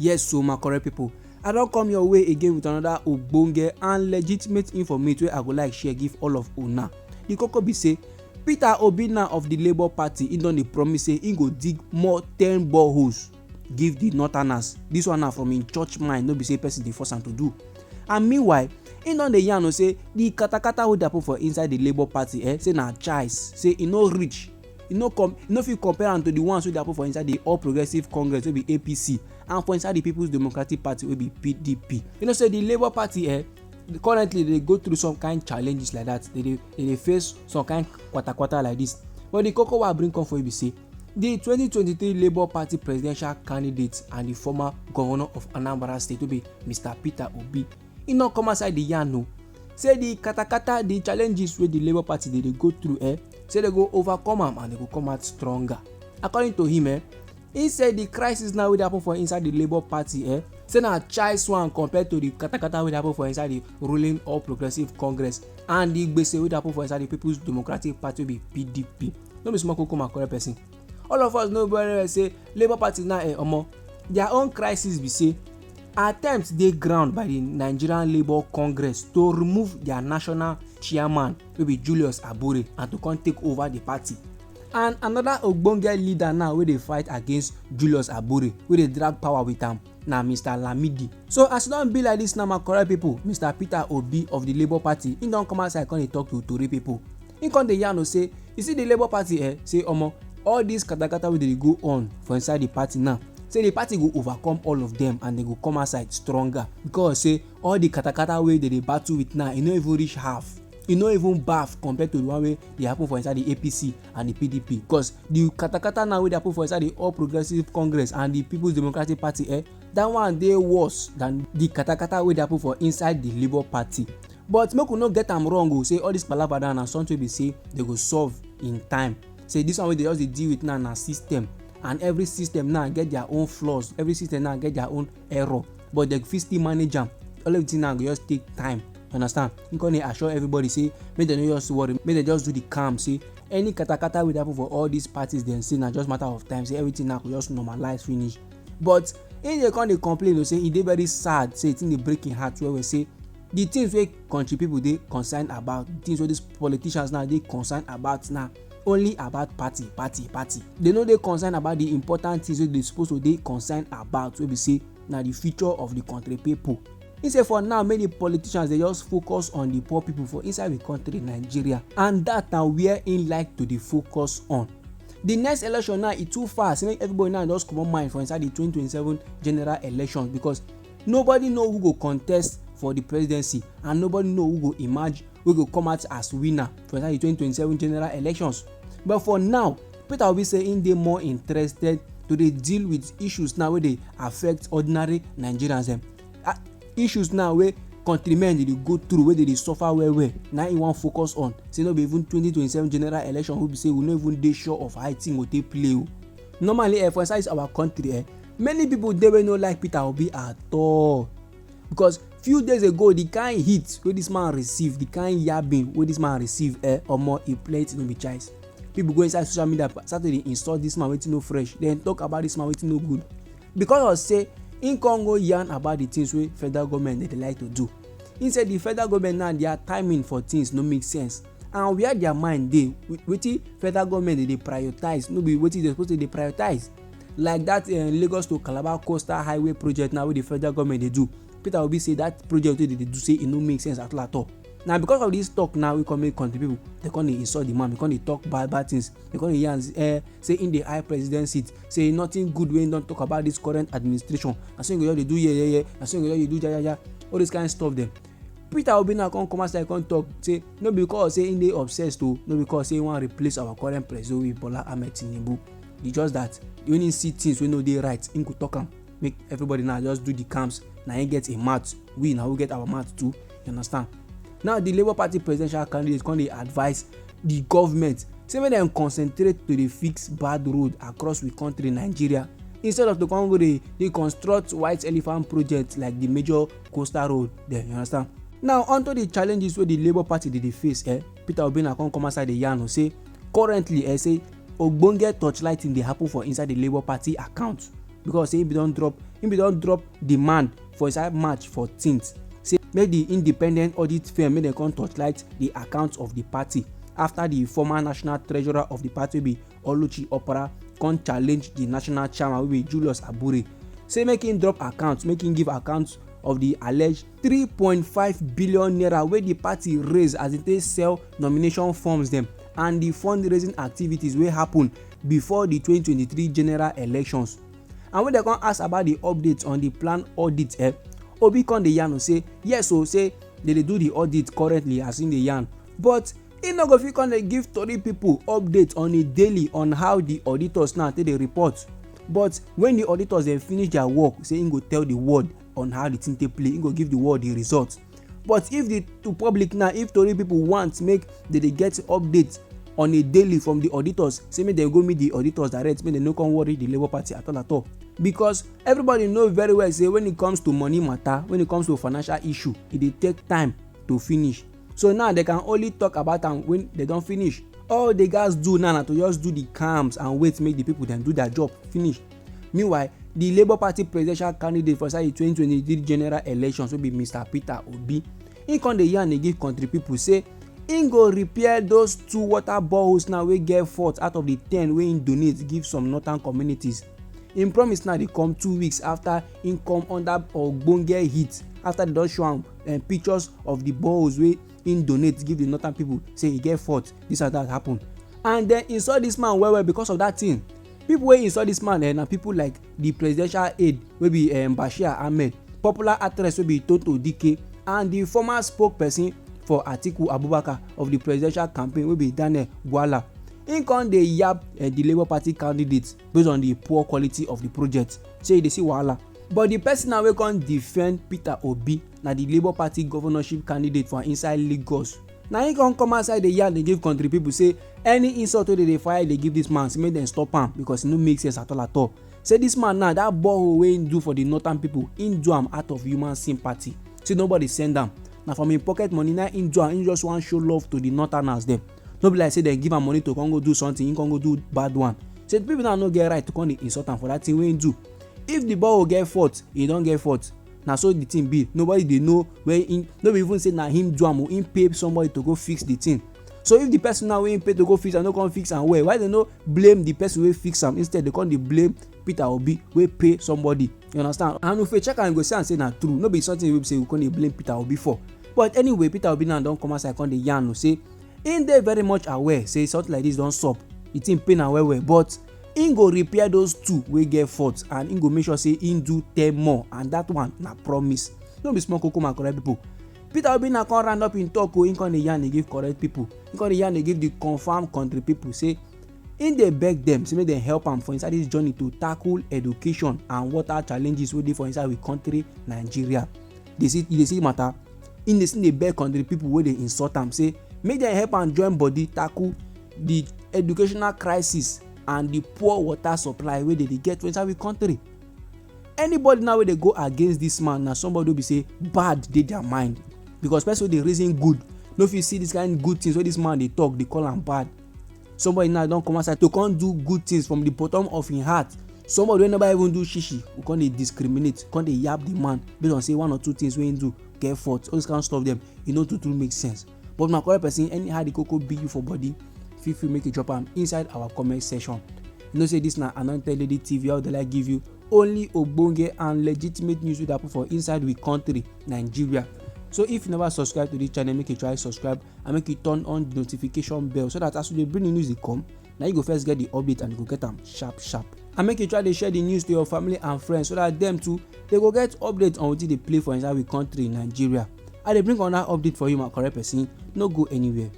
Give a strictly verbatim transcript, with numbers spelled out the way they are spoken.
Yes, so my correct people, I don come your way again with another ogbonge and legitimate informate wey I go like share give all of una. The koko be say, Peter Obi now of the Labour Party, he don dey promise say he go dig more ten boreholes give the northerners. This one na from im church mind, no be say person dey force am to do. And meanwhile, he don dey yarn o say the katakata wey dey happen for inside the Labour Party, eh, say na chais, say e no reach, e no com-, e no fit compare am to the ones wey dey happen for inside the All Progressive Congress, wey be A P C, and for inside the People's Democratic Party, wey be P D P. You know say the Labour Party, eh, currently dey go through some kind challenges like that. They dey, they dey face some kind kwata kwata like this. But the koko wey I bring come for you be say, the twenty twenty-three Labour Party presidential candidate and the former governor of Anambra State, wey be Mister Peter Obi, he no come outside the yarn o. Say the katakata, the challenges wey the Labour Party dey, dey go through, eh, say they go overcome am and they go come out stronger. According to him, eh, he say the crisis now wey dey happen for inside the Labour Party, eh, say na chais one compared to the katakata wey dey happen for inside the ruling All Progressive Congress and the gbese wey dey happen for inside the People's Democratic Party, wey be P D P. No be small koko, my correct person. All of us know very well say Labour Party now, eh, omo, their own crisis be say attempt dey ground by the Nigerian Labour Congress to remove their national chairman, wey be Julius Abure, and to come take over the party. And another ogbonge leader now wey dey fight against Julius Abure, wey dey drag power with am, na Mister Lamidi. So as e don be like this now, my correct people, Mister Peter Obi of the Labour Party, he don come outside come dey talk to tori people. He come dey yarn o say, you see the Labour Party, eh, say omo, all this katakata wey dey go on for inside the party now, say the party go overcome all of them and they go come outside stronger, because say all the katakata wey they dey battle with now, e no even reach half. E no even baff compared to the one wey dey happen for inside the A P C and the P D P. Because the katakata now wey dey happen for inside the All Progressive Congress and the People's Democratic Party, eh, that one dey worse than the katakata wey dey happen for inside the Labour Party. But make we no get am wrong o, say all this palava now na something wey be say they go solve in time. Say this one wey they just dey deal with now na system, and every system now get their own flaws, every system now get their own error, but they fit still manage am. All everything now go just take time. You understand? He come dey assure everybody say make dem no just worry, make dem just do the calm. Say any katakata wey dey happen for all these parties, dem say na just matter of time. Say everything now go just normalize finish. But he dey come dey complain o, say e dey very sad, say e thing dey break im heart well well. Say the things wey country people dey concerned about, the things wey these politicians now dey concerned about now, only about party, party, party. They no dey concerned about the important things wey they suppose to dey concerned about, wey be say na the future of the country people. He say for now, many politicians dey just focus on the poor people for inside the country, Nigeria, and that na where he like to dey focus on. The next election now, e too far. Say make everybody now just comot mind for inside the twenty twenty-seven general elections, because nobody know who go contest for the presidency and nobody know who go emerge, who go come out as winner for inside the twenty twenty-seven general elections. But for now, Peter Obi say he dey more interested to dey deal with issues now wey dey affect ordinary Nigerians dem. Ah, issues now wey countrymen dey dey go through, wey dey dey suffer well well, na he wan focus on. Say no be even twenty twenty-seven general election wey be say we no even dey sure of how thing go take play o. Normally, eh, for inside our country, eh, many people dey wey no like Peter Obi at all, because few days ago, the kind heat wey this man receive, the kind yabbing wey this man receive, eh, omo, e plenty, no be chais. People go inside social media start to dey insult this man wetin no fresh, then talk about this man wetin no good, because of say he come go yarn about the things wey federal government dey like to do. He say the federal government now, their timing for things no make sense, and where their mind dey, wetin federal government dey dey prioritize no be wetin they suppose to dey prioritize. Like that, eh, Lagos to Calabar coastal highway project now wey the federal government dey do, Peter Obi say that project wey they dey do, say e no make sense at all at all. Na because of this talk now wey come make country people, they come dey insult the man, they come dey talk bad bad things, they come dey yarn, eh, say in the high president seat, say nothing good wey he don talk about this current administration. Na so he go just dey do yeah yeah yeah, na so he go just dey do ja ja ja, all this kind stuff dem. Peter Obi now come come outside come talk say no be because say he dey obsessed o, no be because say he wan replace our current president wey Bola Ahmed Tinubu. It's just that when he see things wey no dey right, he go talk am, make everybody now just do the calms. Na him get a mouth, we na we get our mouth too. You understand? Now the Labour Party presidential candidate come dey advise the government say make dem concentrate to dey fix bad road across we country, Nigeria, instead of to come go dey dey construct white elephant project like the major coastal road dem. You understand? Now, onto the challenges wey the Labour Party dey dey face, eh, Peter Obi na come come outside dey yarn o say currently, eh, say ogbonge torchlighting dey happen for inside the Labour Party account. because say he be don drop he be don drop demand for inside March fourteenth, say make the independent audit firm make dem come torchlight the accounts of the party after the former national treasurer of the party wey be Oluchi Opara come challenge the national chairman wey be Julius Abure, say make him drop accounts, make him give accounts of the alleged three point five billion naira wey the party raise as e take sell nomination forms dem and the fundraising activities wey happen before the twenty twenty-three general elections. And when dem come ask about the updates on the planned audit, eh, Obi come dey yarn say yes o, say dem dey do the audit currently as im dey yarn, but im no go fit come dey give tori pipo update on a daily on how di auditors now take dey report. But wen di auditors dem finish dia work, say im go tell di world on how di tin take play, im go give di world di result. But if di to public now, if tori pipo want make dem dey get update on a daily from di auditors, say make dem go meet di auditors direct, make dem no come worry di Labour Party at all at all. Because everybody know very well say when it comes to money matter, when it comes to financial issue, e dey take time to finish. So now dem can only talk about am when dem don finish. All dem gats do now na to just do the calms and wait make the people dem do their job finish. Meanwhile, the Labour Party presidential candidate for inside the twenty twenty-three general elections wey be Mister Peter Obi, im come dey yarn dey give country people say im go repair those two water boreholes now wey get fault out of the ten wey im donate give some northern communities. Im promise now dey come two weeks after im come under ogbonge heat after dem don show am um pictures of the boreholes wey im donate give the northern people, say e get fault, this and that happen. And dem insult this man well well because of that thing. People wey insult this man um na people like the presidential aide wey be um Bashir Ahmed, popular actress wey be Tonto Dike, and the former spokesperson for Atiku Abubakar of the presidential campaign wey be Daniel Bwala. Im come dey yab um the Labour Party candidate based on the poor quality of the project, say e dey see wahala. But the person now wey come defend Peter Obi na the Labour Party governorship candidate for inside Lagos. Na im come come outside dey yarn dey give country people say any insult wey dem dey fire dey give this man, say make dem stop am because e no make sense at all at all. Say this man now, that borehole wey im do for the northern people, im do am out of human sympathy. Say nobody send am. Na from im pocket money na im do am. Im just wan show love to the northerners dem. No be like say dem give am money to come go do something, im come go do bad one. Say the people now no get right to come dey insult am for that thing wey im do. If the borehole get fault, e don get fault. Na so the thing be. Nobody dey know where im, no be even say na him do am o, im pay somebody to go fix the thing. So if the person now wey im pay to go fix am no come fix am well, why dem no blame the person wey fix am, instead dem come dey blame Peter Obi wey pay somebody? You understand? And if you check am, you go see am say na true. No be something wey be say we come dey blame Peter Obi for. But anyway, Peter Obi now don come outside come dey yarn o say im dey very much aware say something like this don sup. The thing pain am well well, but im go repair those two wey get fault and im go make sure say im do ten more, and that one na promise. No be small koko, my correct people. Peter Obi na come round up im talk o, im come dey yarn dey give correct people. Im come dey yarn dey give the confam country people say im dey beg dem say make dem help am for inside this journey to tackle education and water challenges wey dey for inside we country, Nigeria. Dey see, you dey see matter? Im dey still dey beg country people wey dey insult am say make dem help am join body tackle the educational crisis and the poor water supply wey dey dey get for inside we country. Anybody now wey dey go against this man na somebody wey be say bad dey their mind, because person wey dey reason good no fit see this kind good things wey this man dey talk dey call am bad. Somebody now don come outside to come do good things from the bottom of him heart. Somebody wey never even do shishi go come dey discriminate, come dey yab the man based on say one or two things wey him do get fault. All those kind of stuff dem, e no too too make sense. But my correct person, anyhow the koko be you for body, feel free make you drop am inside our comment section. You know say this na Anointed Lady T V, how dey like give you only ogbonge and legitimate news wey dey happen for inside we country, Nigeria. So if you never subscribe to this channel, make you try subscribe and make you turn on the notification bell so that as we dey bring the news dey come, na you go first get the update and you go get am sharp sharp. And make you try dey share the news to your family and friends so that dem too, dey go get update on wetin dey play for inside we country, Nigeria. I dey bring another update for you, my correct person. No go anywhere.